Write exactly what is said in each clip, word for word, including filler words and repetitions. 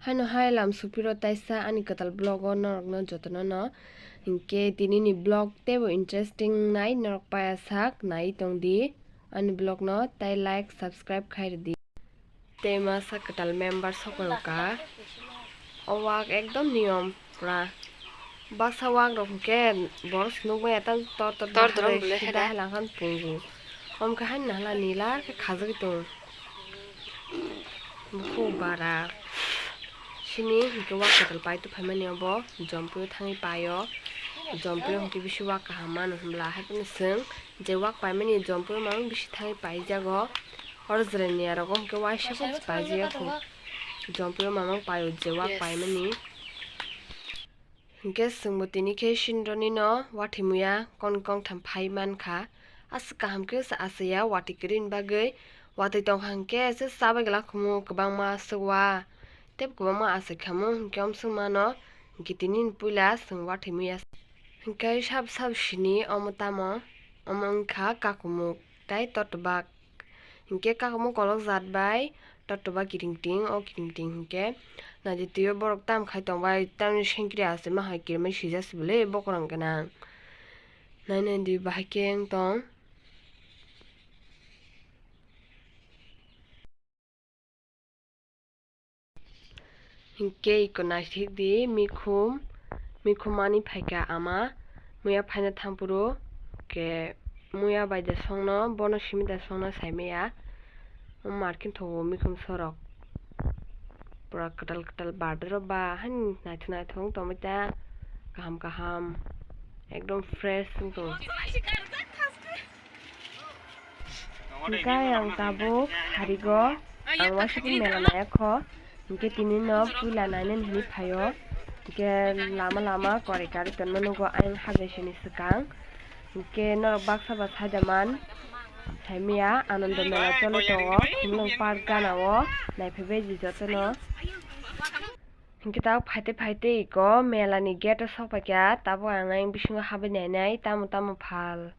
Haino hai lam supiro taisa ani kwtal vlog o norokno jotono no. Hinkhe tinini vlog teibo interesting nai norok paya sak nai tongdi ani vlog no tei like subscribe khai rwdi. Tei masa kwtal member sokoi ka o wak ekdom niyom pura. Baksa wak rok hwnkhe borok se nukmaya tang tor tor tor tor hai bole sida hai da. Hai langkhan pungu. Omkhe haino hala nila khe khajagwi tongo. Bukhuk bara sini hwnkhe wak kwtal pai tongphaimani obo jompuio thangwi paio. Jompuio hwnkhe bisi wak kaham mano hwnbla haiphano chwng je wak paimani jompuio mang bisi thangwi paijago. Oro jwraini arogo hwnkhe waisa paijakha. Jompuio mamang paio je wak paimani. Hinkhe chwngbo tini khe sinroni no watwi muya kon kongtham phai mankha. Aswk kaham khe se achaiya watwi kwrwini bagwi. Watwi tongkha hinkhe se chabai glak khumu kwbangma aswk wa. Tei kwbangma achai khamu hinkhe omswk mano hinkhe tini ni puila chwng watwi muya. Hinkhe sab sab sini omo tamo? Omo wngkha kakumuk tei totobak. Hinkhe kakumuk kolok jat bai totobak kiting kiting, o kiting kiting hinkhe naidi twiyo borok tam khai tongbai, tamni sengkri aswk ma hai kirima sijak se bwle bokorong gwnang. Nai nai di bahai khe wng tong. Hinkhe iko naithik di mikhum, mikhum ani phaikha ama, muya phaina thangphuru, ke muya bai da songno, bono simi da songno saimaya, o market thogo mikhum sorok. Pura kwtal kwtal bardoro ba, hain naithok naithok wng tongbaita, kaham kaham, ekdom fresh wng tongo. Hinkhe ang tabuk harigo, ang waisukni mela naiya kho. Hinkhe tini no puila nainani hinwi phaio. Hinkhe lama lama kwrwi karwi tonma nugo ayang hajai sini swkang. Hinkhe norok baksa ba saida man, saimaya Anando mela choli tongo, Khumulwng park gana o, naiphaibai di jotono. Hinkhe tabuk phaite phaite iko mela ni gate o sok paikha, tabuk ang ayang bisingo habwi nainai tamo tamo phal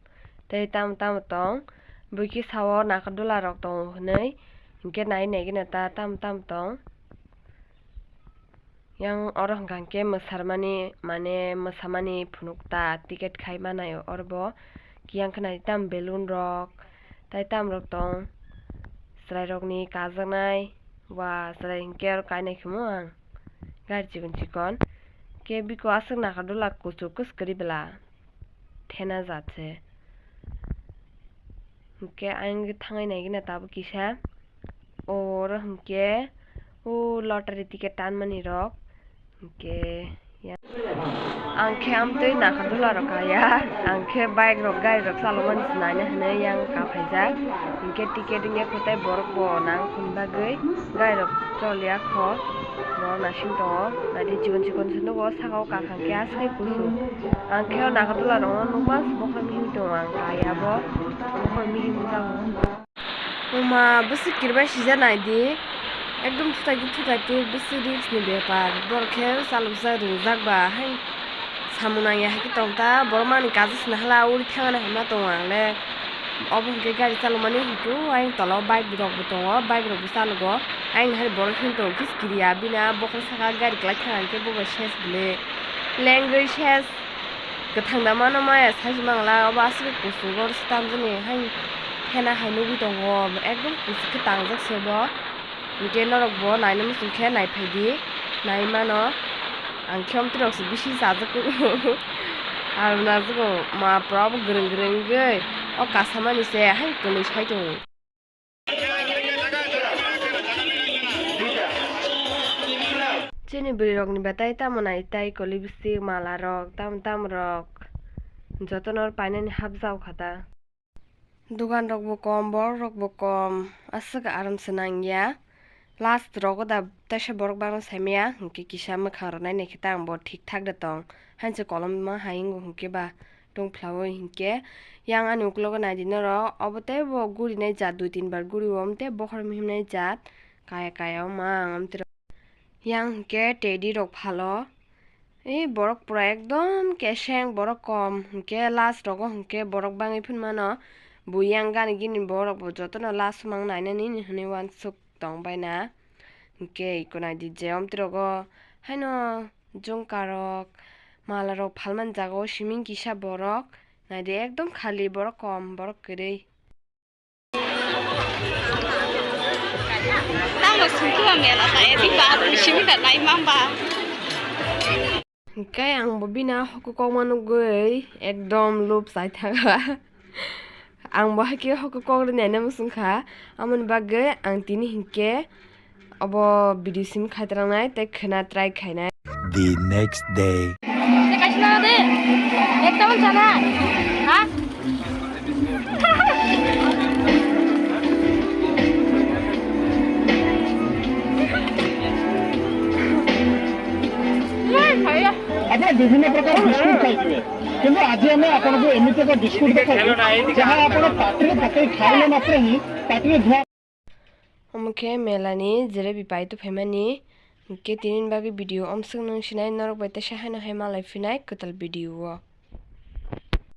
tei tamo tamo tong. Buikhe sao nakardola rok tongo hinwi, hinkhe nai naigwino ta tamo tamo tong. Yang oro hwnkha hinkhe mwsarmani, mane mwsamani phunuk ta ticket khai manai oro bo. Yang khe nai tamo balloon rok tei tamo rok tong. Chwrairokni kajaknai. Wa, chwrai hinkhe oro kainai khamu ang. Gari chikon chikon. Khe biko aswk nakardola kuchuk kwswk kwrwi bwla. Thena jat se. Hinkhe ang thangwi naigwino tabuk kisa. Oro hinkhe o lottery ticket tanmani rok. Hinkhe ya. Ang khe amtwi nakardola rok kaya. Ang khe bike rok, gari rok chalokmani se naina hinwi yang kaphaijak. Hinkhe ticket wngya kho tei borok bo nang hwn bagwi gari rok choliya kho. Borok naising tongo. Naidi chikon chikon se nugo, saka o kaham khe aswk kusu. Ang khe o nakardola rokno nukma se bokhorok mihim tongo, ang kaya bo bokhorok mihim wngjago. Mama, bwswk kiribati sijak naidi, ekdom thutai di thutai di, bwswk risk ni bepar. Borok khe chalokjak ringjak ba, hai samung nangya hai khe tong ta, borok mani kaisa sini hala uri thangna hai ma tongo ang le. Obo hinkhe gari chalokmani hinkhe o ayang tola o bike rok bo tongo, bike rok bo chalogo. Ayang hai borok him tongo kis kiriya bini a bokhorok saka gari kwlai thang hinkhe bo bai ses bwle lengwi ses. Kwthang da mano maya sai se mangla, obo aswk kuchuk oro se tamjani hai phena hai nugwi tongo, ekdom kuchuk khe tangjak se bo. Hinkhe norok bo naina muchung khe naiphai di, nai mano. Ang khe omtwi rok se bisi chajak kugo, aro najwk ma pura obo gwrwng gwrwng wngwi o kasamani se hai kwlwi sai tongo. Chini bwrwi rokni batai tamo nai tai ko lipstick, mala rok, tamo tamo rok jotono painani hapjak kha ta. Dugan rok bo kom, borok rok bo kom, aswk aram se nang ya. Last rogo da teisa borok bagwi saimaya, hinkhe kisa mwkhang rwnai naikhe ta ang bo thik thak da tong. Hainse kolom ma hai wngo hinkhe ba tongphla o hinkhe yang ani uklogo naidi norok, obo teibo gurinai jat dui tin bar guri o, omo tei bokhorok mihimnai jat kaya kaya o ma ang omo tei rok. Yang hinkhe teddy rok phalo. Ei borok pura ekdom keseng, borok kom hinkhe last rogo hinkhe borok bangwi phunmano. Bo yang gani gini borok bo jotono last mang nainani hinwi uansuk tong baina. Hinkhe iko naidi je omtwi rogo haino jongkarok, malarok phalmani jaga o siming kisa borok. Naidi ekdom khali, borok kom, borok kwrwi. Tamo sungkuma mela kaya di ba, simi ka nai mamba. Hinkhe ang bo bini hoko kokma nugwi ekdom lub chai thangkha. Ang bo haikhe hoko kok rwnaino muchungkha, amoni bagwi ang tini hinkhe obo video simi khaitrangnai tei khwna try khainai. The next day. ଆପଣ ବିଭିନ୍ନ ପ୍ରକାର ବିସ୍କୁଟ ଖାଇଥିବେ, କିନ୍ତୁ ଆଜି ଆମେ ଆପଣଙ୍କୁ ଏମିତି ଏକ ବିସ୍କୁଟ ଦେଖାଇବୁ, ଯାହା ଆପଣ ପାଟିରେ ପକେଇ ଖାଇଲେ ମାତ୍ରେ ହିଁ ପାଟିରେ ଧୂଆଁ। Omo khe melani jelebi pai tuphaimani. Hinkhe tini bagwi video omswk nung sinai, norok bai teisa haino hai malai phinai kwtal video o.